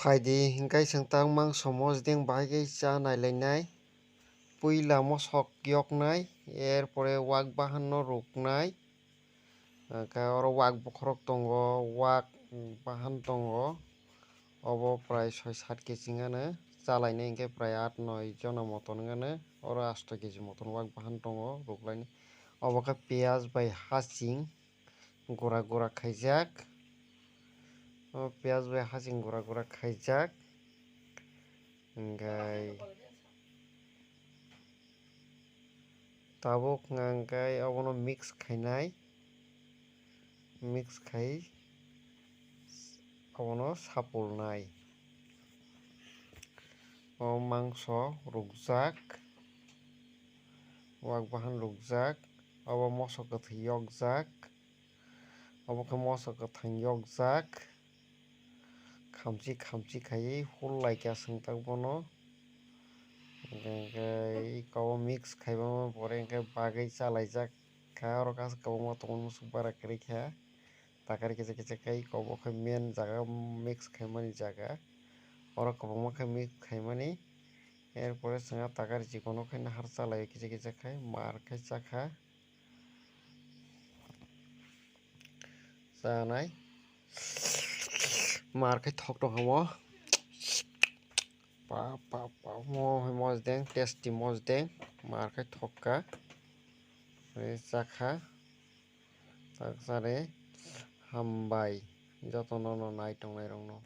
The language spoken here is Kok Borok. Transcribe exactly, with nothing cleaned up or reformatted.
Phaidi hinkhe chwng tak mangso mosdeng bahai khe cha nailainai. Puila mosok yoknai, erpore wak bahanno ruknai. Hinkhe oro wak bokhorok tongo, wak bahan tongo. Obo prai soi sat kg wngano, chalainai hinkhe prai at noi jona moton wngano. Oro asto kg moton wak bahan tongo, ruklainai. Obo khe piyaj bai haching. Gura gura khaijak. O piyaj bai haching gura gura khaijak. Hinkhe tabuk hinkhe obono mix khainai. Mix khai obono sapulnai. O mangso rukjak. Wak bahan rukjak. Obo mosok kwthwi yokjak. Obo khe mosok kwthang yokjak. Khamchi khamchi khaiwi hur laikha chwng tak bono. Hinkhe iko mix khaibama pore hinkhe bagwi chalaijak kha. Oro kasa kwbangma tongo musuk bara kwrwi kha. Takari kisa kisa khai iko bo khe main jaga mix khaimani jaga. Oro kwbangma khe mix khaimani. Erpore chwng ah takari chikon o khe nahar chalaio kisa kisa khai mar khai chakha. Chanai. Mar khai thok tong hamo. Pa pa pa mo mosdeng tasty mosdeng mar khai thok kha. Re chakha. Chaksa re hambai jotono no nai tongnai rokno.